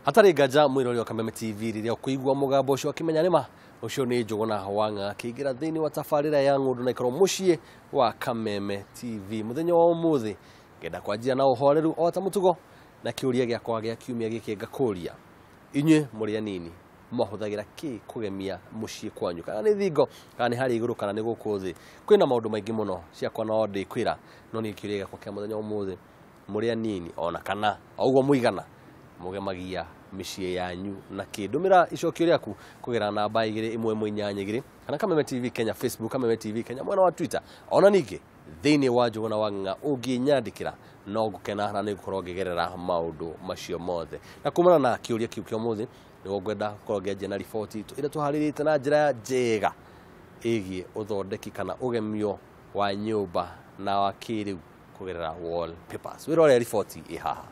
Hatarĩ nganja mwĩrori wa Kameme TV rĩrĩa ũkũigua mũgambo ũcio akĩmenya nĩma ũcio nĩ Njũgũna Wang'a akĩingĩra thĩinĩ wa tabarĩra ya ng'ũndũ na ikorwo mũciĩ wa Kameme TV. Mũthenya wa ũmũthĩ ngenda kwanjia na ũhoreru o ta mũtugo na kĩũria gĩakwa gĩa kiumia gĩkĩ ngakũria, inyuĩ mũrĩ anini mahũthagĩra kĩ kũgemia mũciĩ kwanyu, kana nĩ thingo, kana nĩ harĩa igũrũ, kana nĩ gũkũ thĩ? Kwĩna maũndũ maingĩ mũno ciakwa no ndĩkwĩra, no nĩ kĩũria gĩakwa kĩa mũthenya wa ũmũthĩ, mũrĩ anini ona kana o ũguo mũigana mũgemagia mĩciĩ yanyu na kĩ? Ndũmĩra icokio rĩaku kũgerera namba 21182 kana Kameme TV Kenya Facebook, Kameme TV Kenya mwena wa Twitter, ona ningĩ thĩinĩ wa Njũgũna Wang'a ũngĩnyandĩkĩra no ngũkena na nĩ ngũkorwo ngĩgerera maũndũ macio mothe. Na kumana na kĩũria kĩu kĩa ũmũthĩ nĩguo ngwenda gũkorwo ngĩanjia na riboti itũ ĩrĩa tũharĩrĩte na njĩra njega ĩgiĩ ũthondeki kana ũgemio wa nyũmba na wa kĩrĩu kũgerera wallpapers. Wĩrore riboti ĩ haha.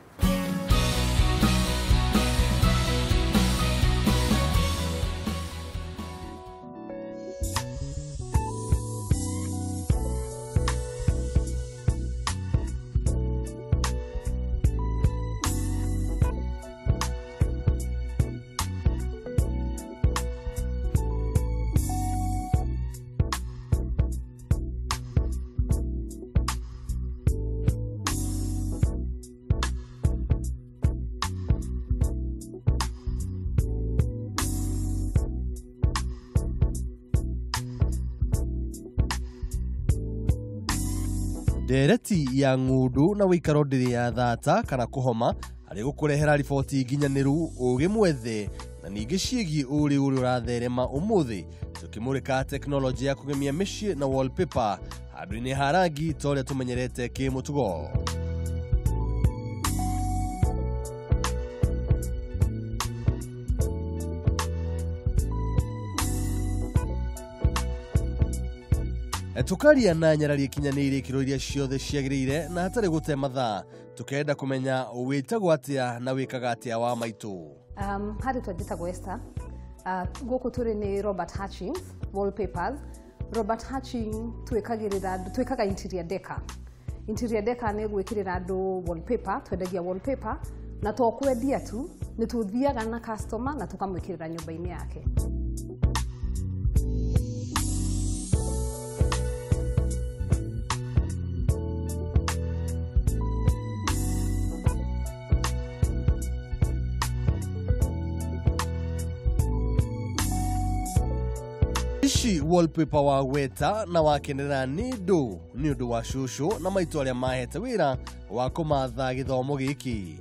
Ndereti ya ng'ũndũ na wĩikaro ndĩrĩ ya thata kana kũhoma harĩ gũkũrehera riboti nginyanĩru ũgĩ mwethe na ningĩ ciĩgiĩ ũrĩ ũrĩa ũratherema ũmũthĩ, tũkĩmũrĩka tekinoronjĩ ya kũgemia mĩciĩ na wallpaper handũ-inĩ ha rangi ta ũrĩa tũmenyerete kĩmũtugo. Tukaria na nyarari ikinyanĩirie ikĩro iria ciothe ciagĩrĩire na hatarĩ gũte mathaa, tukenda kũmenya wĩtagwo atĩa na wĩkaga atĩa wa maitũ. Harĩ twanjĩtagwo Esther. Gũkũ tũrĩ nĩ Robert Hutchings Wallpapers. Robert Hutchings twĩkagĩrĩra, twĩkaga interior decor. Interior decor nĩ gwĩkĩrĩra andũ wallpaper, twendagia wallpaper na to kwendia tu, nĩ tũthiaga na customer na tũkamwĩkĩrĩra nyũmba-inĩ yake. Ici wallpaper wa gweta na wakenera nĩ ndũ nĩ ũndũ wa cũcũ na maitũ arĩa mahete wĩra wa kũmatha gĩthomo gĩkĩ.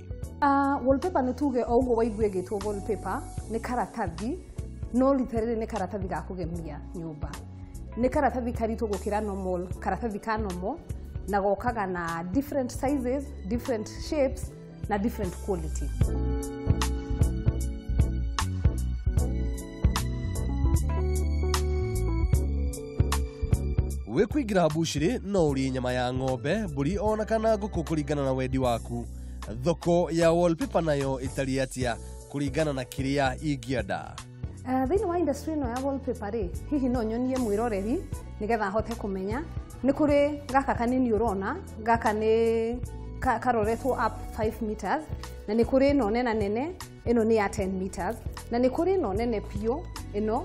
Wallpaper nĩ tuge o ũguo waigua ĩgĩtwo wallpaper nĩ karatathi, no rita rĩrĩ nĩ karatathi ga kũgemia nyũmba. Nĩ karatathi karitũ gũkĩra normal, karatathi ka normal, na gokaga na different sizes, different shapes na different quality. Wĩ kũingĩra mbucĩrĩ no ũrĩe nyama ya ng'ombe, mbũri ona kana ngũkũ kũringana na wendi waku. Thoko ya wallpaper nayo ĩtariĩ atĩa kũringana na kĩrĩa ingĩenda? Thĩinĩ wa industry ĩno ya wallpaper rĩ, hihi no nyonie mwĩroreri nĩgetha ahote kũmenya. Nĩ kũrĩ gaka kanini ũrona, gaka nĩ karoretwo up 5 meters, na nĩ kũrĩ ĩno nena nene, ĩno nĩ ya 10 meters, na nĩ kũrĩ ĩno nene piũ, ĩno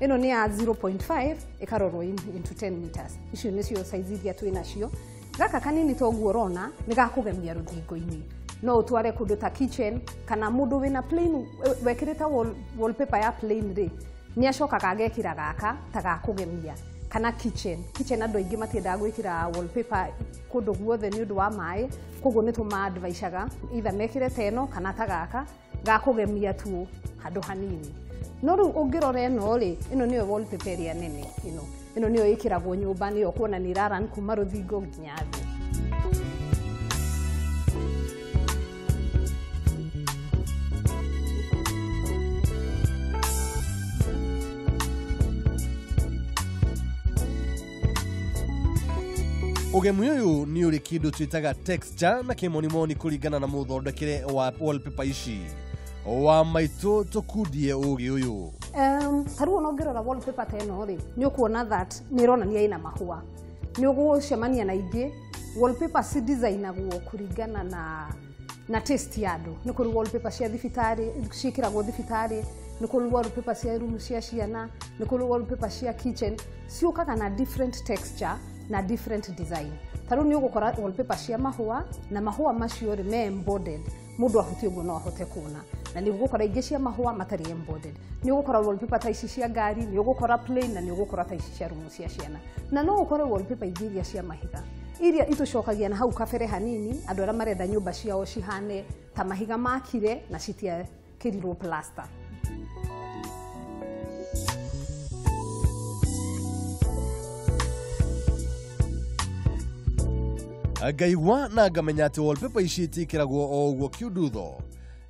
ĩno nĩ ya 0.5 ĩkarorwo into 10 meters. Icio nĩcio size iria twĩ nacio. Gaka kanini toguo ũrona nĩ gakũgemia rũthingo-inĩ, no ũtware kũndũ ta kitchen, kana mũndũ wĩna plain wekĩrĩte wallpaper ya plain rĩ, nĩ acokaga agekĩra gaka ta gakũgemia kana kitchen. Kitchen andũ aingĩ matiendaga gwĩkĩra wallpaper kũndũ guothe nĩ ũndũ wa maĩ, koguo nĩ tũma-advisaga either mekĩre ta ĩno kana ta gaka gakũgemia tu handũ hanini. No rĩu ũngĩrora ĩno rĩ, ĩno nĩyo wallpaper ĩrĩa nene, ĩno ĩno nĩyo ĩkĩragwo nyũmba, nĩyo ũkuona nĩ ĩraran kuma rũthingo nginya thĩ. Ũgemu ũyũ nĩ ũrĩ kĩndũ twĩtaga texture na kĩmonimoni kũringana na mũthondekere wa wallpaper ici. Wa maitũ tũkundie ũgĩ ũyũ. Ta rĩu ona ũngĩrora wallpaper ta ĩno rĩ, nĩ ũkuona that nĩ ĩronania ĩna mahũa. Nĩ ũgũcemania na ingĩ wallpaper ci designagwo kũringana na na taste ya andũ. Nĩ kũrĩ wallpaper cia thibitarĩ ciĩkĩragwo thibitarĩ, nĩ kũrĩ wallpaper cia room cia ciana, nĩ kũrĩ wallpaper cia kitchen, ciũkaga na different texture na different design. Ta rĩu nĩ ũgũkora wallpaper cia mahũa, na mahũa macio rĩ me embodied, mũndũ ahutie ũguo no ahote kuona. Na nĩ ũgũkora ingĩ cia mahũa matarĩ embodied. Nĩ ũgũkora wallpaper ta ici cia ngari, nĩ ũgũkora plain, na nĩ ũgũkora ta ici cia rumu cia ciana. Na no ũkore wallpaper ingĩ iria cia mahiga, iria itũcokagia na hau kabere hanini, andũ arĩa marenda nyũmba ciao cihane ta mahiga makire na citiekĩrirwo plaster. Ngaigua na ngamenya atĩ wallpaper ici itiĩkĩragwo o ũguo kiundutho.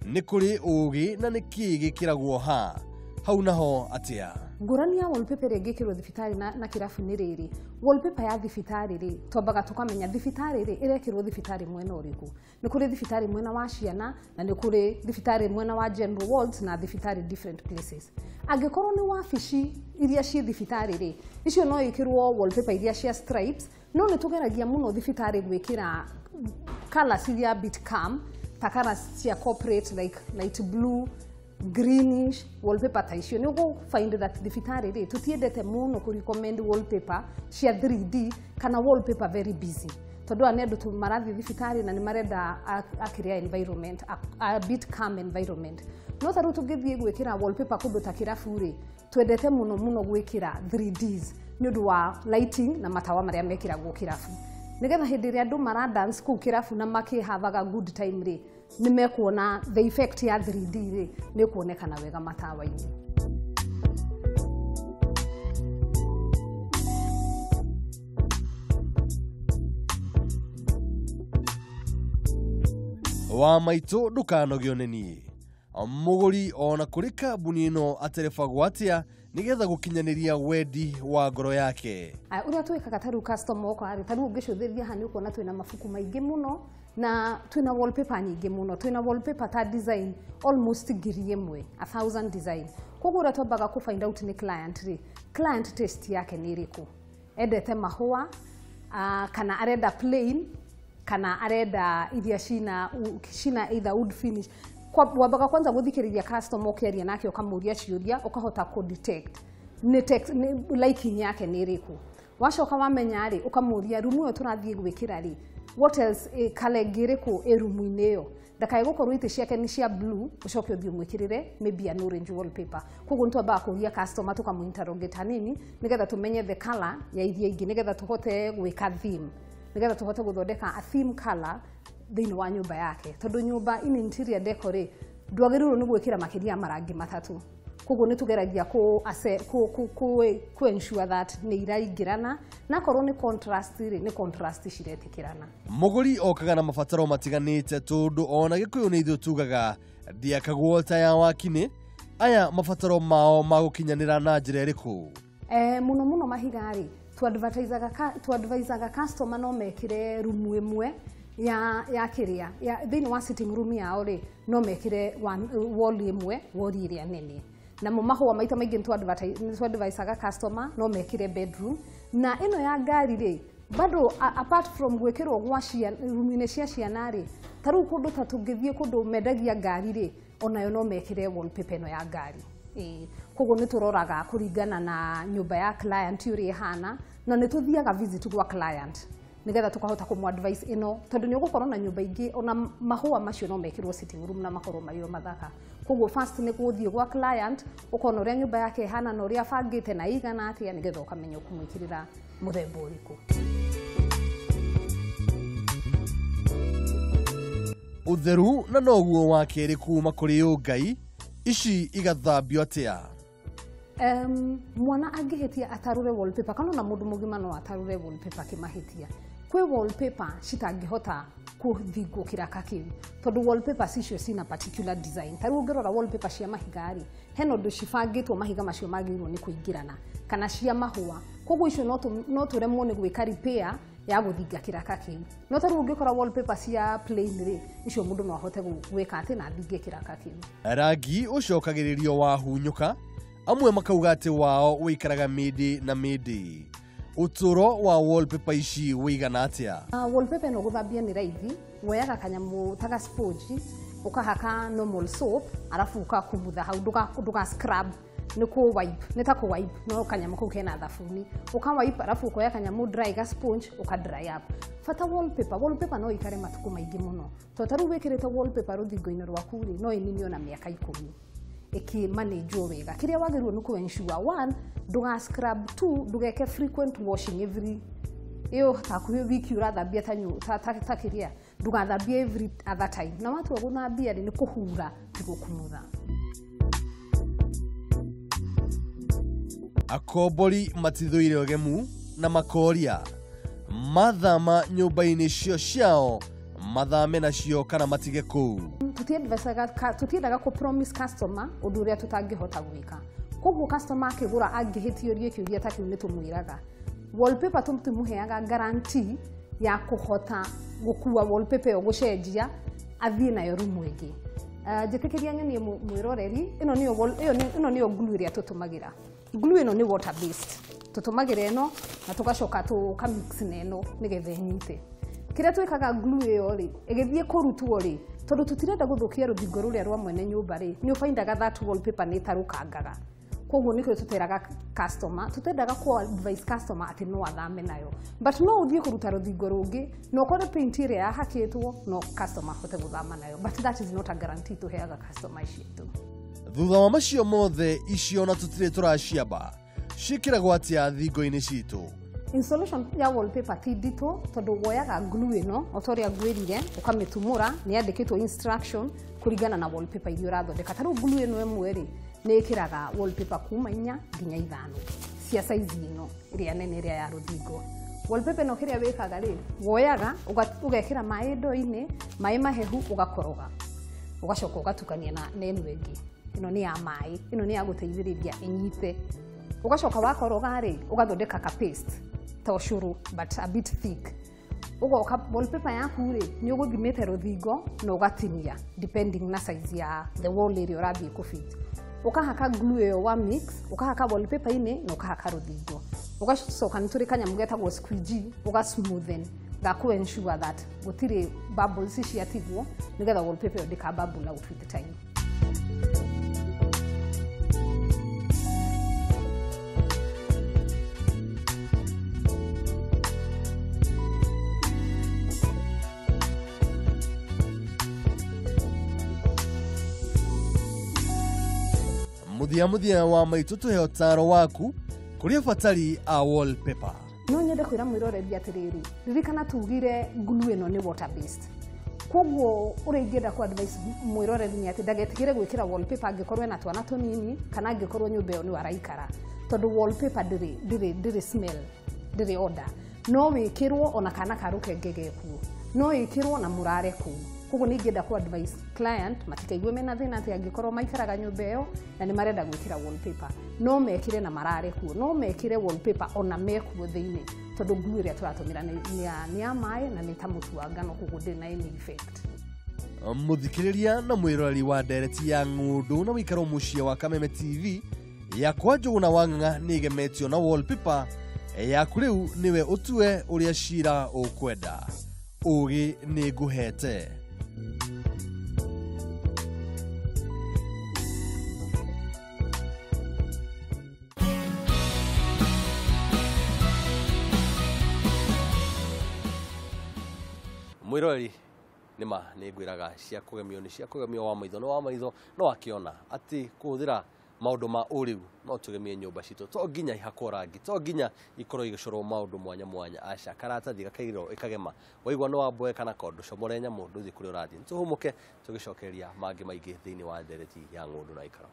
Nĩ kũrĩ ũgĩ na nĩ kĩĩ gĩkĩragwo ha hau naho atĩa? Ngũrani ya wallpaper ĩrĩa ĩngĩkĩrwo thibitarĩ na kĩrabu nĩ rĩrĩ. Wallpaper ya thibitarĩ rĩ, twambaga tũkamenya thibitarĩ rĩ ĩrekĩrwo thibitarĩ mwena ũrĩkũ. Nĩ kũrĩ thibitarĩ mwena wa ciana, na nĩ kũrĩ thibitarĩ mwena wa general wards, na thibitarĩ different places. Angĩkorwo nĩ wabici iria ciĩ thibitarĩ rĩ, icio no ĩkĩrwo wallpaper iria cia stripes, no nĩ tũgeragia mũno thibitarĩ gwĩkĩra colours iria bit calm, ta colours cia corporate like light blue, greenish wallpaper ta icio. Nĩ ũgũ find that thibitarĩ rĩ tũtiendete mũno kũ recommend wallpaper cia 3D kana wallpaper very busy, tondũ aya nĩ andũ marathiĩ thibitarĩ na nĩ marenda akĩrĩa environment, a bit calm environment. No ta rĩu tũngĩthiĩ gwĩkĩra wallpaper kũndũ ta kĩrabu rĩ, twendete mũno mũno gwĩkĩra 3Ds nĩ ũndũ wa lighting na matawa marĩa mekĩragwo kĩrabu, nĩgetha hĩndĩ ĩrĩa andũ mara dance kũu kĩrabu na makĩhavaga good time rĩ, nĩ mekuona the effect ya 3D rĩ nĩ kuonekana wega matawa-inĩ. Wa maitũ ndũkanogio nĩ niĩ. Mũgũri ona kũrĩ kambuni ĩno aterebagwo atĩa nĩgetha gũkinyanĩria wendi wa ngoro yake? Ũrĩa twĩkaga ta rĩu customer oka rĩ, ta rĩu ũngĩcũthĩrĩria haha nĩ ũkuona twĩna mabuku maingĩ mũno na twĩna wallpaper nyingĩ mũno. Twĩna wallpaper ta design almost 1,000, 1,000 design. Koguo ũrĩa twambaga kũ find out nĩ client rĩ, client taste yake nĩ ĩrĩkũ, endete mahũa, kana arenda plain, kana arenda iria cina either wood finish. Wambaga kwanza gũthikĩrĩria customer ũkĩaria nake, ũkamũria ciũria, ũkahota kũ detect nĩ liking yake nĩ ĩrĩkũ. Wacoka wamenya rĩ, ũkamũria rumu ĩyo tũrathiĩ gwĩkĩra rĩ, what else, colour ĩngĩ ĩrĩkũ ĩ rumu-inĩ ĩyo, ndakae gũkorwo itĩ ciake nĩ cia blue, ũcoke ũthiĩ ũmwĩkĩrĩre maybe an orange wallpaper. Koguo nĩ twambaga kũria customer tũkamũ interrogate hanini nĩgetha tũmenye the colour ya iria ingĩ, nĩgetha tũhote gwĩka theme, nĩgetha tũhote gũthondeka a theme colour thĩinĩ wa nyũmba yake. Tondũ nyũmba in interior decor rĩ, ndwagĩrĩirwo nĩ gwĩkĩra makĩria ya marangi matatũ. Koguo nĩ tũgeragia kũ ensure that nĩ iraingĩrana, na akorwo nĩ contrast rĩ, nĩ contrast ciretĩkĩrana. Mũgũri okaga na mabataro matiganĩte, tondũ ona Gĩkũyũ nĩ ithuĩ tugaga ndĩakagwo ta ya wakinĩ. Aya mabataro mao magũkinyanĩra na njĩra ĩrĩkũ? Mũno mũno mahiga rĩ, tũ advisaga customer no mekĩre rumu ĩmwe ya kĩrĩa ya thĩinĩ wa sitting room yao rĩ, no mekĩre wall ĩmwe, wall ĩrĩa nene. Namo mahũa maita maingĩ nĩ tũ advisaga customer no mekĩre bedroom. Na ĩno ya ngari rĩ, bado apart from gwĩkĩrwo gwa rumu-inĩ cia ciana rĩ, ta rĩu kũndũ ta tũngĩthiĩ kũndũ mendagia ngari rĩ, onayo no mekĩre wallpaper ĩno ya ngari. Ĩĩ, koguo nĩ tũroraga kũringana na nyũmba ya client ũrĩa ĩhana, na nĩ tũthiaga visit gwa client nĩgetha tũkahota kũmũ advice ĩno, tondũ nĩ ũgũkorwo na nyũmba ingĩ ona mahũa macio no mekĩrwo sitting room na makorwo marĩ o mathaka. Koguo first nĩ gũthiĩ gwa client ũkona ũrĩa nyũmba yake ĩhana na ũrĩa abangĩte na ĩigana atĩa, nĩgetha ũkamenya ũkũmwĩkĩrĩra mũthemba ũrĩkũ. Ũtheru na noguo wa kerĩ kuma kũrĩ ũngai, ici igathambio atĩa? Mwana angĩhĩtia atarũre wallpaper, kana ona mũndũ mũgima no atarũre wallpaper akĩmahĩtia, kwĩ wallpaper citangĩhota kũthingwo kĩraka kĩu, tondũ wallpaper cicio cina particular design. Ta rĩu ũngĩrora wallpaper cia mahiga rĩ, hena ũndũ cibangĩtwo mahiga macio magĩrĩirwo nĩ kũingĩrana, kana cia mahũa. Koguo icio no tũremwo nĩ gwĩka repair ya gũthinga kĩraka kĩu. No ta rĩu ũngĩkora wallpaper cia plain rĩ, icio mũndũ no ahote gwĩka atĩ na athinge kĩraka kĩu. Rangi ũcokagĩrĩrio wahunyũka, amwe makauga atĩ wao ũikaraga mĩndĩ na mĩndĩ. Ũtũũro wa wallpaper ici wĩigana atĩa? Wallpaper ĩno gũthambia nĩ raithi, woyaga kanyamũ ta ga sponge, ũkahaka normal soap, arabu ũkakumutha hau, ndũga scrub, nĩ kũ wipe, nĩ ta kũ wipe, no kanyamũ kau kena thabuni. Ũka wipe arabu ũkoya kanyamũ dry ga sponge, ũka dry up. Bata wallpaper, wallpaper no ikare matukũ maingĩ mũno. To ta rĩu wĩkĩrĩte wallpaper rũthingo-inĩ rwaku rĩ, no ĩninio na mĩaka 10. Ĩkĩmanĩnjwo wega. Kĩrĩa wagĩrĩirwo nĩ kũ ensure, 1, ndũga scrub, 2, ndũgeke frequent washing every ĩyo ta hakuhĩ wiki ũrathambia ta kĩrĩa, ndũgathambie every other time. Na watua gũthambia rĩ, nĩ kũhura ti gũkumutha. Akombori matithũire ũgemu na makoria mathama nyũmba-inĩ cio ciao mathame nacio kana matige kũu. Tũtiendaga kũ promise customer ũndũ ũrĩa tũtangĩhota gwĩka. Koguo customer akĩgũra angĩhĩtĩorie kĩũria ta kĩu nĩ tũmwĩraga. Wallpaper tũmũheaga guarantee ya kũhota gũkua wallpaper ĩyo gũcenjia athiĩ nayo rumu ĩngĩ. Njĩtĩkĩria nyonie mwĩroreri, ĩno nĩyo glue ĩrĩa tũtũmagĩra. Glue ĩno nĩ water based. Tũtũmagĩra ĩno na tũgacoka tũkamix na ĩno nĩgetha ĩnyite. Kĩrĩa twĩkaga glue ĩyo rĩ, ĩgĩthiĩ kũrutwo rĩ, tondũ tũtirenda gũthũkia rũthingo rũrĩa rwa mwene nyũmba rĩ, nĩ ũbaindaga that wallpaper nĩ ĩtarũkangaga. Koguo nĩkĩo tũteraga customer, tũtendaga kũ advise customer atĩ no athame nayo. But no ũthiĩ kũruta rũthingo rũngĩ, na ũkore paint ĩrĩa yahakĩtwo, no customer ahote gũthama nayo. But that is not a guarantee tũheaga customer citũ. Thutha wa macio mothe icio na tũtirĩ tũraciamba, ciĩkĩragwo atĩa thingo-inĩ citũ? Installation ya wallpaper ti nditũ tondũ woyaga glue ĩno o ta ũrĩa ngwĩrire, ũkamĩtumũra, nĩ yandĩkĩtwo instruction kũringana na wallpaper iria ũrathondeka. Ta rĩu glue ĩno ĩmwe rĩ, nĩ ĩkĩraga wallpaper kuma 4 nginya 5 cia size ĩno ĩrĩa nene ĩrĩa ya rũthingo. Wallpaper ĩno kĩrĩa wĩkaga rĩ, woyaga ũgekĩra maĩ ndoo-inĩ, maĩ mahehu ũgakoroga, ũgacoka ũgatukania na ĩno ĩngĩ. Ĩno nĩ ya maĩ, ĩno nĩ ya gũteithĩrĩria ĩnyite. Ũgacoka wakoroga rĩ, ũgathondeka ka paste ta ũcũrũ but a bit thick. Ũgoka wallpaper yaku rĩ, nĩ ũgũthimĩte rũthingo na ũgatinia depending na size ya the wall ĩrĩa ũrathiĩ kũfit. Ũkahaka glue ĩyo wa mix, ũkahaka wallpaper-inĩ na ũkahaka rũthingo. Ũgacoka nĩ tũrĩ kanyamũ getagwo squeegee, ũgasmoothen ga kũ ensure that gũtirĩ bubbles ciatigwo nĩgetha wallpaper ĩyo ndĩka bubble out with time. Muthia muthia wa maitũ tũhe ũtaaro waku kũrĩ abatari a wallpaper. No nyende kwĩra mwĩroreri atĩrĩrĩ, ririkana tugire glue ĩno nĩ water based. Koguo ũrĩa ingĩenda kũ advise mwĩroreri nĩ atĩ ndagetigĩre gwĩkĩra wallpaper angĩkorwo ena twana tũnini kana angĩkorwo nyũmba ĩyo nĩwe araikara, tondũ wallpaper ndĩrĩ smell, ndĩrĩ odor. No wĩkĩrwo ona kana ka rũkenge gekuo, no wĩkĩrwo na mũrare kũu. Koguo nĩ ingĩenda kũ advise client matikaigue mena thĩna atĩ angĩkorwo maikaraga nyũmba ĩyo na nĩ marenda gwĩkĩra wallpaper, no mekĩre na marare kuo, no mekĩre wallpaper ona mekuo thĩinĩ, tondũ glue ĩrĩa tũratũmĩra nĩ ya maĩ na nĩ ta mũtu wa ngano, koguo ndĩrĩ na any effect. Mũthikĩrĩria na mwĩroreri wa ndereti ya ng'ũndũ na wĩikaro mũciĩ wa Kameme TV yakwa Njũgũna wa Ng'ang'a nĩ ĩgemetio na wallpaper yaku rĩu nĩwe ũtue ũrĩa cira ũkwenda. Ũgĩ nĩ ngũhete. Mwĩroreri nĩma nĩ ngwĩraga cia kũgemio nĩ cia kũgemio wa maitho nĩ wa maitho, no akĩona atĩ kũhũthĩra maũndũ ma ũrĩu no tũgemie nyũmba citũ, to nginya ihakwo rangi, to nginya ikorwo igĩcorwo maũndũ mwanya mwanya, aca karatathi gakaigĩrĩrwo ĩkagema, waigua nĩ wamboe kana kondo comore nyamũ ndũthiĩ kũrĩa ũrathiĩ. Nĩ tũhũmũke tũgĩcokeria mangĩ maingĩ thĩinĩ wa ndereti ya ng'ũndũ na ikaro.